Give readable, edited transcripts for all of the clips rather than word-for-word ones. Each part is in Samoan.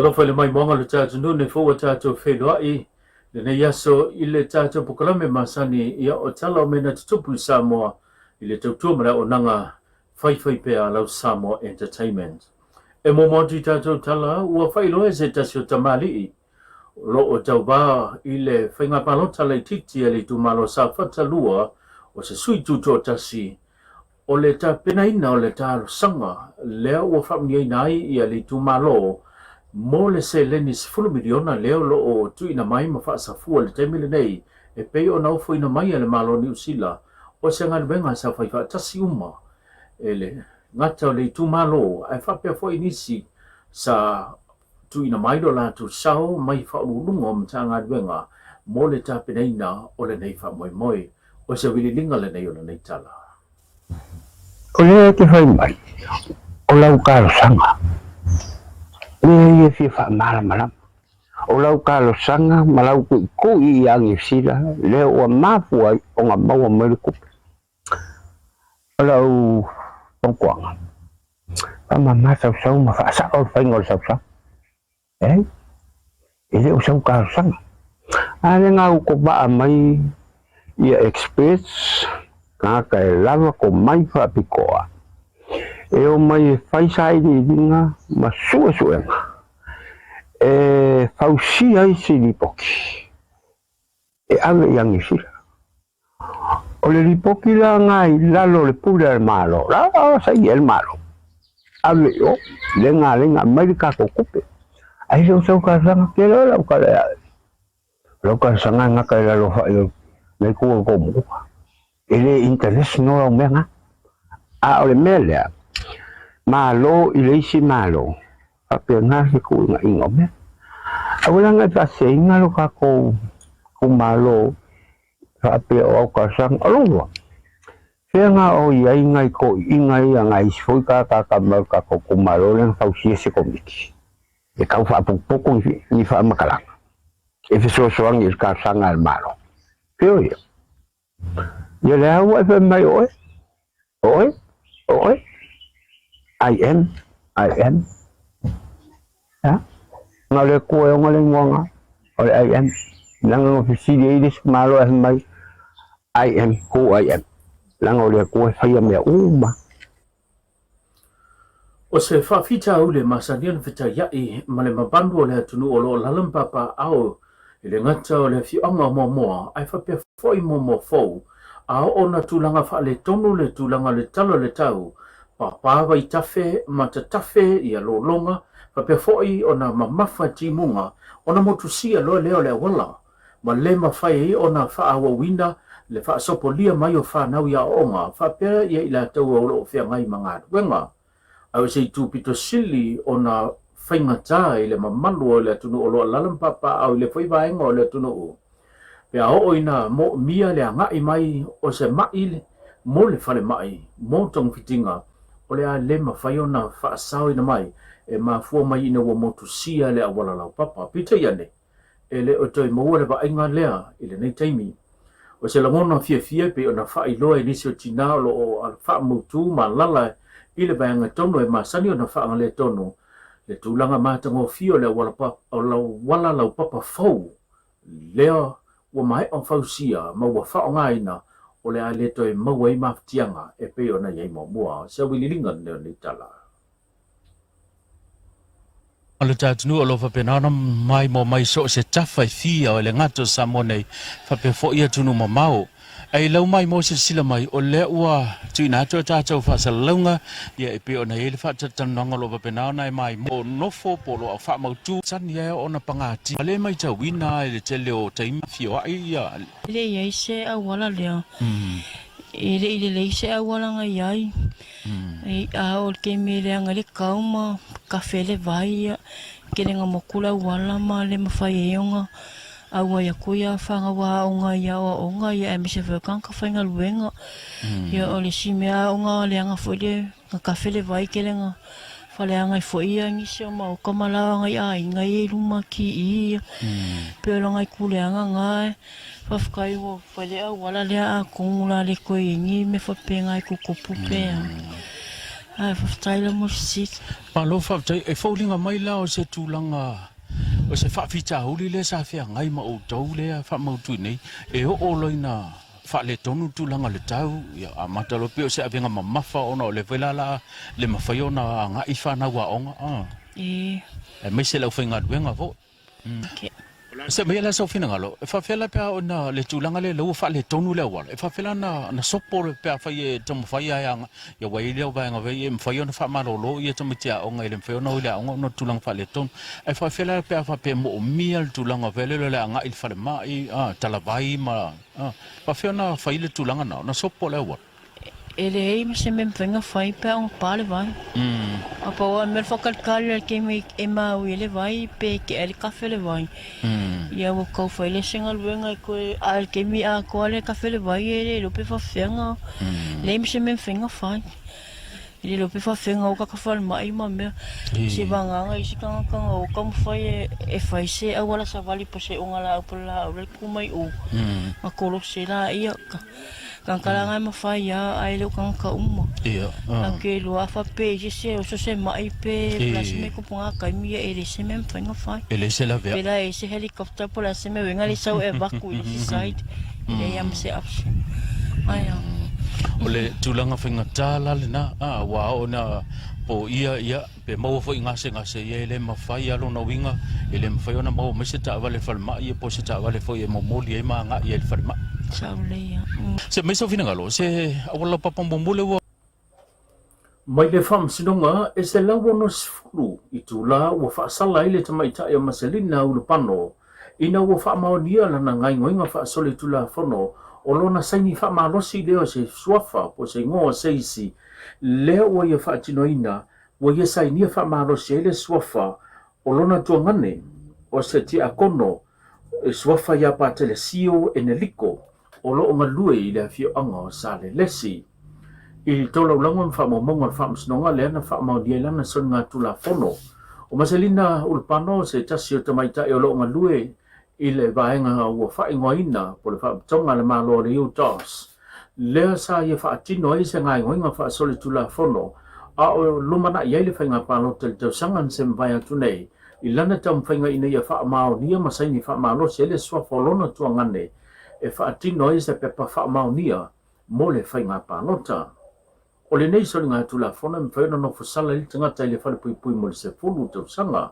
Alofa i le maimoaga o le tatou nei fou ua tatou feiloai lenei aso i le tatou polokalame masani ia o tala o mea na tutupu i Samoa i le tautua ma le auaunaga faifaipea a lau Samoa Entertainment. E muamua atu i tatou tala ua faailoa e se tasi o tamalii o lo o tauva i le faiga palota laitiiti a le itumalo Safata 2 o se sui tutoatasi o le tapenaina o le talosaga lea ua faamanuiaina ai ia le itumalo mo le seleni $10 miliona lea o lo o tuuina mai ma faasafua i le taimi lenei e pei ona ofoina mai e le Malo o Niu Sila o se galuega sa fai faatasi uma e le gata o le itumalo ae faapea foi nisi sa tuuina mai lo latou sao mai faauluuluga o Matagaluega mo le tapenaina o lenei faamoemoe. O se vililiga lenei o lenei tala. O lea e te fai mai, o lau talosaga, lea ia e fia faamalamalama. O lau talosaga ma lau tuitui ia Niu Sila, lea ua mafua ai ona maua mai le tupe. O lau fautuaga, faamama sausau ma faasao le faiga o le sausau. Leai, e le o sau talosaga. A lea na utovaa mai ia experts, tagata e lava tomai faapitoa, e omai e fai sailiiliga ma suesuega e fausia ai se lipoti e ave ia Niu Sila. O le lipoti la na i lalo o le pule a le Malo, la saini ai le Malo, ave i o, lega lega aumai le tatou tupe. Ai le o sau talosaga, tele o lau tala ia oe. O lau talosaga e gata i lalo fai o le itu o le tou muta. E le international au mea na. A o le mea lea, Malo i le isi Malo, faapena se tuuaiga o mea. Aua la ne i faaseseina lo tatou itumalo faapea o au talosaga. O lona lua, fea na o i ai nai toeaiina ia nai isi foi tagata mai o le tatou itumalo lea na fausia se komiti e tau faapotopoto ni faamatalaga e fesoasoani i le talosaga a le Malo. Fea o ia? Ia lea ua e fai mai o oe, o oe, o oe, I am, I am. Ha? Na o le Atua e ona le igoa o le I am. Leaga na fesili ai le isi Malo e fai mai, I am who I am. Leaga o le Atua e faia mea uma. O se faafitauli e masani ona fetaiaʻi ma le mamalu o le atunuu o lo o lala ma papaaao i le gata o le afioaga o Moamoa ae faapea foi Moamoa Fou, a oo ona tulaga faaletonu le tulaga o le tala o le tau, pāpā vaitafe ma tatafe ia lologa, faapea foi ona mamafa timuga ona motusia loa lea o le auala. ma le mafai ai ona faaauauina le faasopolia mai o fanau i aoaoga faapea ia i latou o lo o feagai ma galuega. A o se itu pito sili ona faigata i le mamalu o le atunuu o lo o alaala ma papaaao i lea foi vaega o le atunuu, pe a oo ina moomia le agai mai o se maʻi mo le falemai mo togafitiga, o le a le mafai ona faasaoina mai e mafua mai ina ua motusia le auala laupapa. Peitai ane, e le o toe maua le vaaiga lea i lenei taimi. O se lagona fiafia e pei ona faailoa e nisi o tina o lo o faamautu ma alala i le vaega tonu e masani ona faagaletonu le tulaga matagofie o le auala laupapa fou lea ua maea ona fausia ma ua faaaogaina o le a le toe maua ai mafatiaga e pei ona i ai muamua. O se auiliiliga lenei o lenei tala. O le tatou o lo o faapena ona maimoa mai so o se tafa e fia o le gata o Samoa nei, faapea foi atunuu mamao. Ae i lau maimoa silasila mai, o lea ua tuuina atu a tatou faasalalauga, ia e pei ona i ai le faatalatalanoaga o lo o faapena ona e maimoa nofo po o lo o faamautu sani ai ona pagatia le maitauina i le tele o taimi fioai ia. E le i ai se auala lea, e le i lelei se auala na i ai. A o le taimi e leaga ai le kau ma kafe le vai, ia, tele na motu le auala ma le mafai ai ona auai atu ia fanau aoga i aoaoga, ia aemaise foi o tagata faigaluega. Ia o le isi mea ona leaga foi le na kafe le vai, tele na faleaga ai foi ia nisi o maota ma laoa nai aiga ia i luma ki i, ia. Pei o lana itu leaga na e. Faafetai ua fai le auala lea atonu la le toe i ai ni mea faapena e tutupu pea. Ae faafetai la mo le fesili. Malo faafetai. E foliga mai la o se tulaga o se faafitauli lea sa feagai ma outou lea faamautu nei, e oo loa ina faaletonu le tulaga o le tau, ia amata loa pei o se avega mamafa ona o lea foi la la le mafai ona agai fanau aoga, a. E. Aemaise le aufaigaluega foi. Se aumai la sou finagalo, e faafefea la pe a oo ina le tulaga lea ua faaletonu le auala, e faafefea la ona sopo pe afai e taumafai lava e agai, ia ua i ai lea vaega foi e mafai ona faamalolo ia tamaiti aoga e le mafai ona o i le aoga ona o le tulaga faaletonu. Ae faafefea la pe a faapea e moomia le tulaga foi lea o le agai i le falemai, talavai ma, faafefea ona fai le tulaga lena, ona sopo le auala? E leai ma se mea mafai ona fai pe a ona pa le vai. A pau lava le mea o le faatalitali i le taimi e maui ai le vai pe tea ai le kafe le vai. Ia ua tau fai lea se galuega e toe, a o le taimi atoa lea e kafe le vai e le iloa pe faapefea ona, leai ma se mea mafai ona fai. E le iloa pe faapefea ona o tagata falemai ma mea. Se vagana isi tagata na o taumafai e fai se auala savali po o se ogalaau po o le laau la e tu mai o, ona kolosi ai laia. Tagata la e mafai a ae le o tagata uma. Ia. A ke iloa a faapea i se se oso se mai pe pla se mea kupu ngā taimi ia e le se mea mafai na fai. E le se lavea. Pe la e se helicopter po la se mea wenga le sau e vaku i le isi side. E leai a ma se option. Ai a. O le tulaga faigata la lena, a ua oo ina po ia ia Pe maua foi gasegase ia e le mafai a lona uiga e le mafai ona maua mai se taavale falemai po o se taavale foi e momoli ai ma agai ai i le falemai. Sao lelei a. Se mai sau finagalo, se auala laupapa muamua lea ua. Mai le Faamasinoga e 160 itula ua faasala ai le tamaitai o Maselina Ulupano ina ua faamaonia lana gaoioiga faasolitulafono o lona saini faamalosi lea o se suafa po o se igoa o se isi lea ua ia faatinoina ua ia sainia faamalosi ai le suafa o lona tuagane o se tiakono e suafa iā Patelesio Eneliko o lo o galue i le afioaga o Salelesi. I le tolaulaga ma faamaumauga o le Faamasinoga lea na faamaonia ai lana soligatulafono. O Maselina Ulupano se tasi o tamaitai o lo o galue i le vaega ua faaigoaina po o le Faalapotopotoga a le Malo o le UTOS, lea sa ia faatino ai se gaoioiga faasolitulafono a o lumanai ai le faiga palota i le tausaga na se mavae atu nei i lana taumafaiga ina ia faamaonia ma saini faamalosi ai le suafa o lona tuagane e faatino ai se pepa faamaonia mo le faiga palota. O lenei soligatulafono e mafai ona nofo sala ai le tagata i le falepuipui mo le 10 tausaga.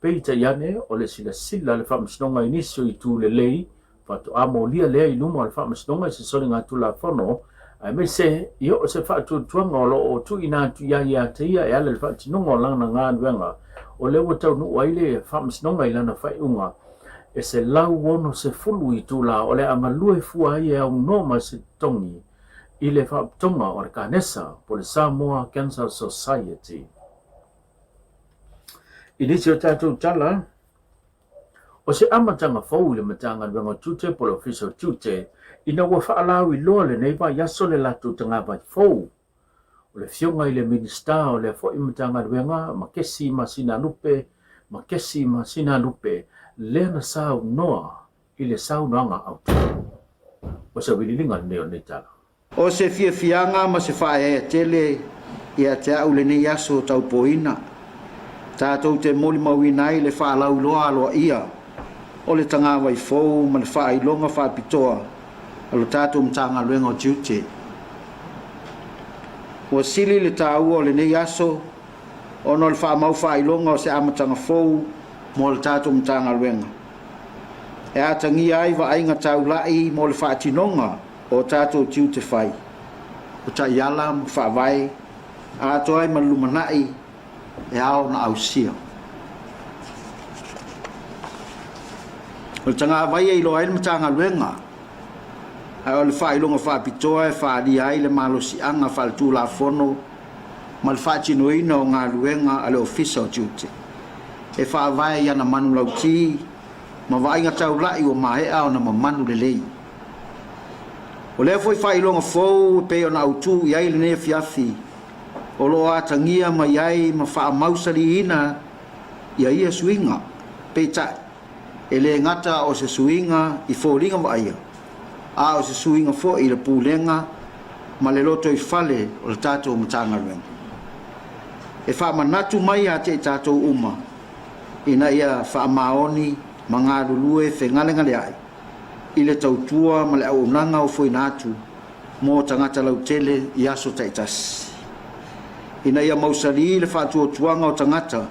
Peitai ane, o le silasila a le Faamasinoga i nisi o itu lelei, faatoa molia lea i luma o le Faamasinoga i se soligatulafono, aemaise i oo se faatuatuaga o lo o tuuina atu iā ia te ia e ala i le faatinoga o lana galuega, o lea ua taunuu ai le Faamasinoga i lana faaiuga e 160 itula o le a galue fua ai e aunoa ma se totogi i le Faalapotopotoga o le Kanesa po o le Samoa Cancer Society. I nisi o tatou tala, o se amataga fou i le Matagaluega o Tiute po o le Ofisa o Tiute ina ua faalauiloa lenei vaiaso le latou tagavai fou. O le Afioga i le Minisita o lea foi Matagaluega, Makesi Masinalupe, Makesi Masinalupe, lea na saunoa i le saunoaga autu. O se auiliiliga lenei o lenei tala. O se fiafiaga ma se faaeaea tele ia te a'u lenei aso taupoina, tatou te molimauina ai le faalauiloa aloaia o le tagavai fou ma le faailoga faapitoa a lo tatou Matagaluega o Tiute. Ua sili le taua o lenei aso ona o le faamau faailoga o se amataga fou mo le tatou Matagaluega e atagia ai vaaiga taula'i mo le faatinoga o tatou tiute fai, o taiala ma faavae atoa ai ma le lumanai e ao ona ausia. O le tagavai e iloa ai le Matagaluega, ae o le faailoga faapitoa e faaalia ai le malosiaga faaletulafono ma le faatinoina o galuega a le Ofisa o Tiute e faavae i ana manulauti ma vaaiga taula'i ua maea ona mamanu lelei. O lea foi faailoga fou e pei ona autū i ai lenei afiafi o lo o atagia mai ai ma faamausaliina ia ia suiga, peitai, e le gata o se suiga i foliga vaaia, a o se suiga foi i le pulega ma le lotoifale o le tatou Matagaluega. E faamanatu mai ia te i tatou uma ina ia faamaoni ma galulue fegalegaleai i le tautua ma le auaunaga ofoina atu mo tagata lautele i aso taitasi, ina ia mausali le faatuatuaga o tagata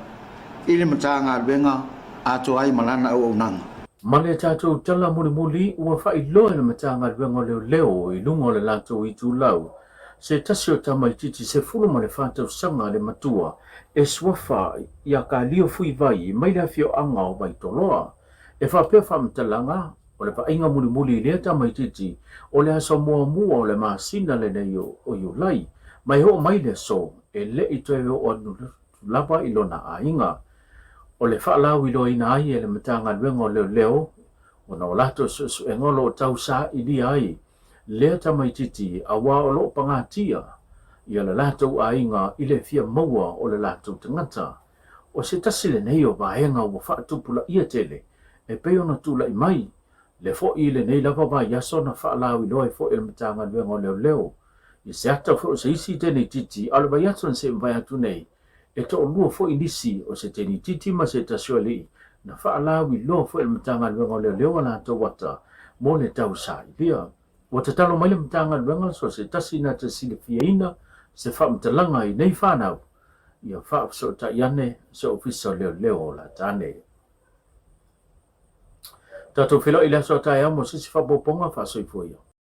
i le Matagaluega atoa ai ma lana auaunaga. Ma le tatou tala mulimuli ua faailoa e le Matagaluega o Leoleo i luga o le latou itulau se tasi o tamaitiiti 14 tausaga le matua e suafa ia Kalio Fuivai mai le afioaga o Vaitoloa. E faapea faamatalaga o le vaaiga mulimuli i lea tamaitiiti o le aso muamua o le masina lenei o Iulai, ma e oo mai le aso e le i toe oo atu lava i lona aiga. O le faalauiloaina ai e le Matagaluega o Leoleo ona o latou suesuega o lo o tausaailia ai lea tamaitiiti aua o lo o pagatia ia le latou aiga i le fia maua o le latou tagata. O se tasi lenei o vaega ua faatupulaia tele e pei ona tulai mai le foi i lenei lava vaiaso na faalauiloa ai foi e le Matagaluega o Leoleo i se ata foi o se isi teneititi a o le vaiaso na se i mavae atu nei e toalua foi nisi o se teneititi ma se tasi o alii na faalauiloa foi e le Matagaluega o Leoleo a latou ata mo le tausailia. Ua tatalo mai le Matagaluega so se tasi na te silafiaina se faamatalaga i nei fanau ia faafesootai ane se Ofisa o Leoleo o Latane. Tatou feiloai i le aso a taeao mo se isi faaopoopoga faasoifua ia.